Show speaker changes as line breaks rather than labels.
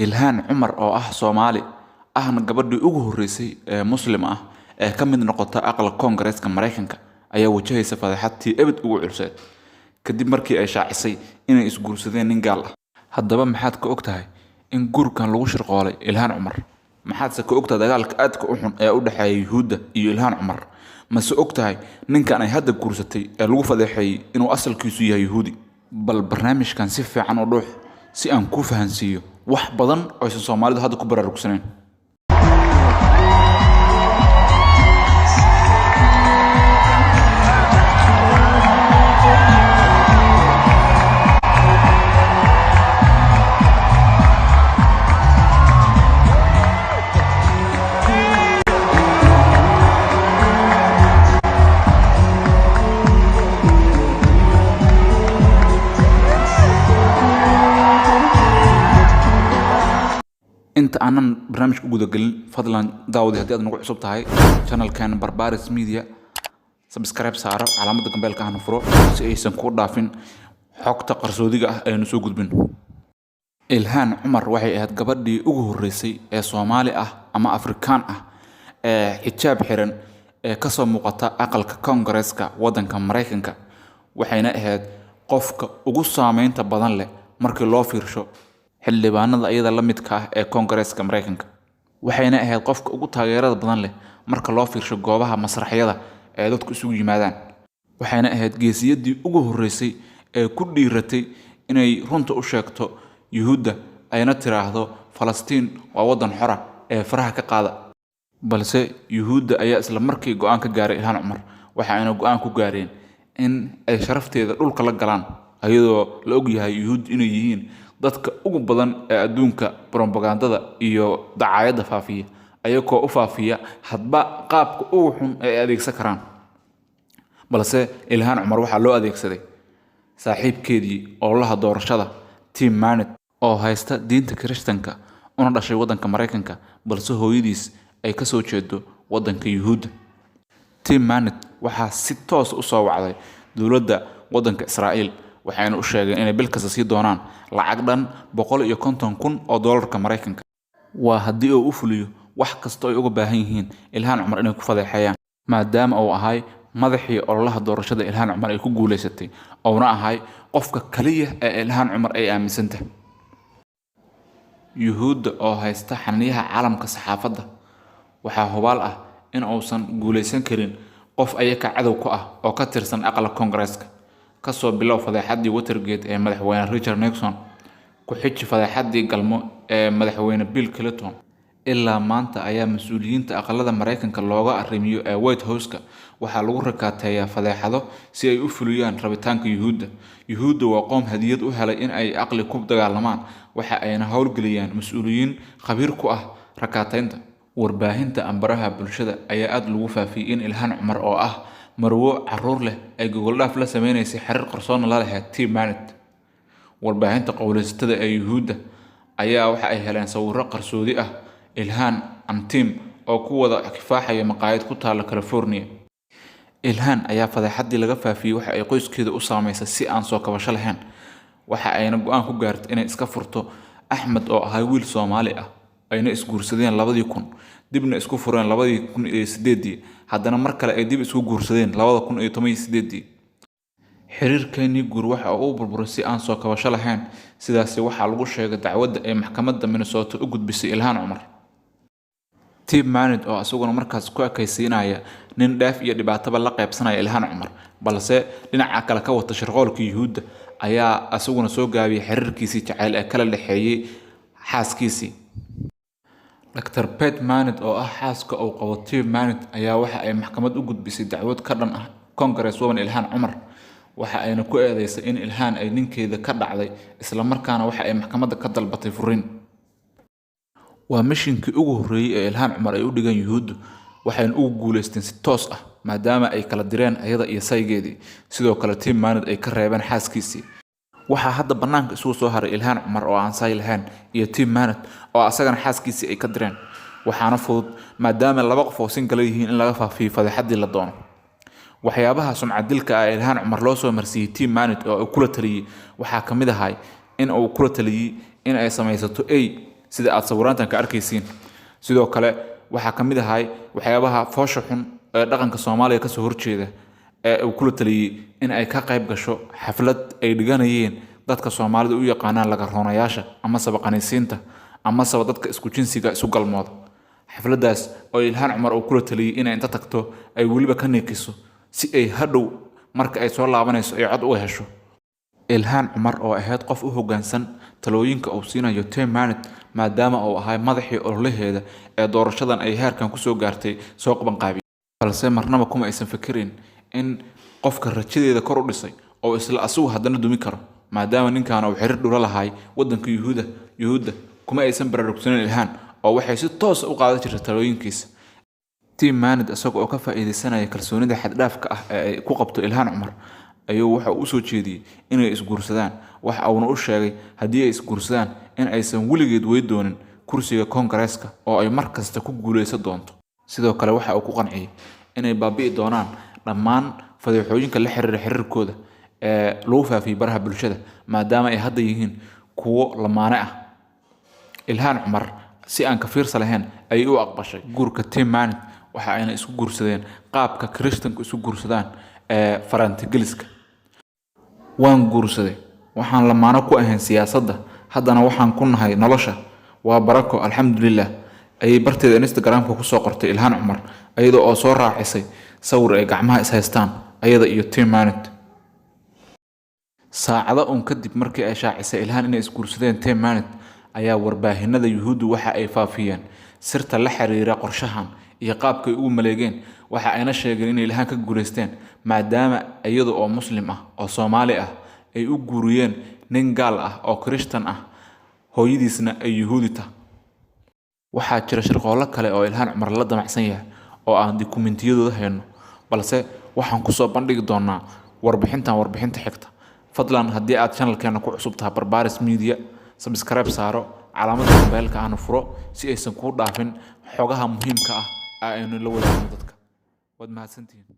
Ilhaan Cumar oo ah Soomaali ahna gabadhii ugu horeysay ee Muslim ah ee ka mid noqota aqalka Koongareeska Mareykanka ayaa wajahaysa fadeexad tii ebed ugu culseed kadib markii ay shaacisay inay isguursadeen nin gaal ah. Haddaba maxaad ka ogtahay in guurkan lagu shirqoolay Ilhaan Cumar? Maxaadse ka ogtahay dagaalka aadka u xun ee u dhexeeya Yuhuudda iyo Ilhaan Cumar? Mase ogtahay ninkan ay hadda guursatay ee lagu fadeexeeyey inuu asalkiisu yahay Yuhuudi? Bal barnaamijkan si fiican u dhuux si aan kuu fahansiiyo wax badan oo aysan Soomaalidu hadda ku baraarugsaneyn. Inta aanan barnaamijka u gudagelin, fadlan daawadi haddii aad nagu cusub tahay channelkan Barbaris Media, subscribe saaro, calaamadda gambeelka ahna furo si aysan kuu dhaafin xogta qarsoodiga ah aynu soo gudbin. Ilhaan Cumar waxay ahayd gabadhii ugu horeysay ee Soomaali ah ama Afrikaan ah ee xijaab xiran ee kasoo muuqata aqalka Koongareeska waddanka Mareykanka, waxayna ahayd qofka ugu saameynta badan leh markii loo fiirsho xildhibaanada iyada la midka ah ee Koongareeska Mareykanka. Waxayna ahayd qofka ugu taageerada badan leh marka loo fiirsho goobaha masraxyada ee dadku isugu yimaadaan. Waxayna ahayd geesiyaddii ugu horeysay ee ku dhiiratay inay runta u sheegto Yuhuudda ayna tiraahdo Falastiin waa waddan xor ah ee faraha ka qaada. Balse Yuhuudda ayaa isla markii go'aan ka gaaray Ilhaan Cumar, waxa ayna go'aan ku gaareen in ay sharafteeda dhulka la galaan, iyadoo la ogyahay Yuhuuddu inay yihiin dadka ugu badan ee adduunka propagandada iyo dacaayadda faafiya, ayagoo u faafiya hadba qaabka ugu xun ee ay adeegsan karaan. Balse Ilhaan Cumar waxaa loo adeegsaday saaxiibkeedii ololaha doorashada Tim Manet oo haysta diinta Kirishtanka una dhashay waddanka Mareykanka, balse hooyadiis ay ka soo jeedo waddanka Yuhuudda. Tim Manet waxaa si toos u soo wacday dowladda waddanka Israa'iil, waxayna u sheegeen inay bil kasta sii doonaan lacag dhan 150,000 oo doolarka Mareykanka. Waa haddii uu u fuliyo wax kasta oo ay uga baahan yihiin Ilhaan Cumar inay ku fadeexeeyaan, maadaama uu ahay madaxii ololaha doorashada Ilhaan Cumar ay ku guuleysatay, uuna ahay qofka kaliya ee Ilhaan Cumar ay aaminsantahay. Yuhuudda oo haysta xaniyaha caalamka saxaafadda, waxaa hubaal ah in uusan guuleysan karin qof ayaga cadow ku ah oo ka tirsan aqalka Koongareeska. Kasoo bilow fadeexaddii Watergate ee madaxweyne Richard Nixon, ku xiji fadeexaddii galmo ee madaxweyne Bill Clinton, ilaa maanta ayaa mas'uuliyiinta aqalada Mareykanka looga arrimiyo ee White House-ka waxaa lagu rakaateeyaa fadeexado si ay u fuliyaan rabitaanka Yuhuudda. Yuhuudda waa qoom hadiyad u helay in ay aqli ku dagaalamaan, waxa ayna howlgeliyaan mas'uuliyiin khabiir ku ah rakaateynta. Warbaahinta ambaraha bulshada ayaa aad lagu faafiyey in Ilhaan Cumar oo ah marwo carruur leh ay gogoldhaaf la sameynaysay xiriir qarsoon la lahayd Tim Manet. Warbaahinta qowleysatada ee Yuhuudda ayaa waxa ay heleen sawirro qarsoodi ah Ilhaan and Tim oo ku wada kifaaxaya maqaayad ku taalla California. Ilhaan ayaa fadeexaddii laga faafiyey waxa ay qoyskeeda u saameysay si aan soo kabasho lahayn, waxa ayna go'aan ku gaartay inay iska furto Axmed oo ahaa wiil Soomaali ah, ayna isguursadeen 2000, dibna isku fureen 2008, haddana mar kale ay dib isku guursadeen 2018. Xiriirkeenii guur waxa uu burburay si aan soo kabasho lahayn, sidaasi waxaa lagu sheegay dacwadda ay maxkamadda Minnesota u gudbisay Ilhaan Cumar. Tim Manet oo isaguna markaas ku ekaysiinaya nin dheef iyo dhibaataba la qaybsanaya Ilhaan Cumar, balse dhinaca kale ka wata shirqoolka Yuhuudda, ayaa isaguna soo gaabiyey xiriirkiisii jacayl ee kala dhexeeyay xaaskiisii. Dr. Pet Manet oo ah xaaska uu qabo Tim Manet ayaa waxa ay maxkamad u gudbisay dacwad ka dhan ah Congresswoman Ilhaan Cumar, waxa ayna ku eedeysay in Ilhaan ay ninkeeda ka dhacday, isla markaana waxa ay maxkamadda ka dalbatay furiin. Waa mishinkii ugu horreeyay ee Ilhaan Cumar ay u dhigeen Yuhuuddu, waxayna ugu guuleysteen si toos ah maadaama ay kala direen iyada iyo saygeedii, sidoo kale Tim Manet ay ka reebeen xaaskiisii. Waxaa hadda bannaanka isugu soo haray Ilhaan Cumar oo aan say lahayn iyo Tim Manet oo asagana xaaskiisii ay ka direen. Waxaana fudud maadaama laba qof oo single yihiin in laga faafiyo fadeexaddii la doono. Waxyaabaha sumcad dilka ah ee Ilhaan Cumar loo soo marsiiyey Tim Manet oo uu kula taliyey waxaa ka mid ahay in uu kula taliyey in ay samaysato ey Sida aad sawiraantan ka arkaysiin. Sidoo kale waxaa ka mid ahay waxyaabaha foosha xun ee dhaqanka Soomaaliya kasoo horjeeda ee uu kula taliyey in ay ka qayb gasho xaflad ay dhiganayeen dadka Soomaalida u yaqaanaan laga roonayaasha amaseba qaniisiinta amaseba dadka isku jinsiga isu galmooda. Xafladdaas oo Ilhaan Cumar uu kula taliyey inay inta tagto ay weliba ka niikiso si ay hadhow marka ay soo laabanayso ay cod uga hesho. Ilhaan Cumar oo ahayd qof u hoggaansan talooyinka uu siinayo Tim Manet, maadaama uu ahaa madaxii ololaheeda ee doorashadan ay heerkan kusoo gaartay soo qabanqaabiyay, balse marnaba kuma aysan fikirin in qofka rajadeeda kor u dhisay oo isla asigu haddana dumi karo, maadaama ninkan uu xiriir dhula lahay waddanka Yuhuuda. Yuhuudda kuma aysan baraarugsanin Ilhaan oo waxay si toos u qaadan jirtay talooyinkiisa. Tim Manet, isaga oo ka faa'iidaysanaya kalsoonida xad-dhaafka ah ee ay ku qabto Ilhaan Cumar, ayuu waxa uu usoo jeediyey inay isguursadaan. Waxa uuna u sheegay haddii ay isguursadaan in aysan weligeed wey doonin kursiga Koongareeska oo ay mar kasta ku guuleysan doonto. Sidoo kale waxa uu ku qanciyey inay baabi'i doonaan dhammaan fadeexooyinka la xiriira xiriirkooda ee lagu faafiyey baraha bulshada, maadaama ay hadda yihiin kuwo lamaane ah. Ilhaan Cumar si aan ka fiirsa lahayn ayay u aqbashay guurka Tim Manet, waxa ayna isku guursadeen qaabka Kirishtanku isu guursadaan ee farantigeliska. "Waan guursaday. Waxaan lamaano ku ahayn siyaasadda, haddana waxaan ku nahay nolosha. Waa barako, alxamdulilah," ayay barteeda Instagram-ka kusoo qortay Ilhaan Cumar, iyada oo soo raacisay sawir ay gacmaha is haystaan ayada iyo Tim Manet. Saacado uun kadib markii ay shaacisay Ilhaan inay isguursadeen Tim Manet, ayaa warbaahinada Yuhuuddu waxa ay faafiyeen sirta la xiriira qorshahan iyo qaabka ay ugu maleegeen. Waxa ayna sheegeen inay Ilhaan ka guuleysteen, maadaama iyada oo Muslim ah oo Soomaali ah ay u guuriyeen nin gaal ah oo Kirishtan ah, hooyadiisna ay Yuhuudi tahay. Waxaa jira shirqoollo kale oo Ilhaan Cumar la damacsan yahay oo aan dukumentiyadooda hayno, balse waxaan kusoo bandhigi doonaa warbixintan warbixinta xigta. Fadlan, haddii aad channelkeena ku cusub tahay, Barbaaris Media, subscribe saaro, calaamadda mobilka ahna furo si aysan kuu dhaafin xogaha muhiimka ah ee aynu la wadaagno dadka. Waad mahadsantihiin.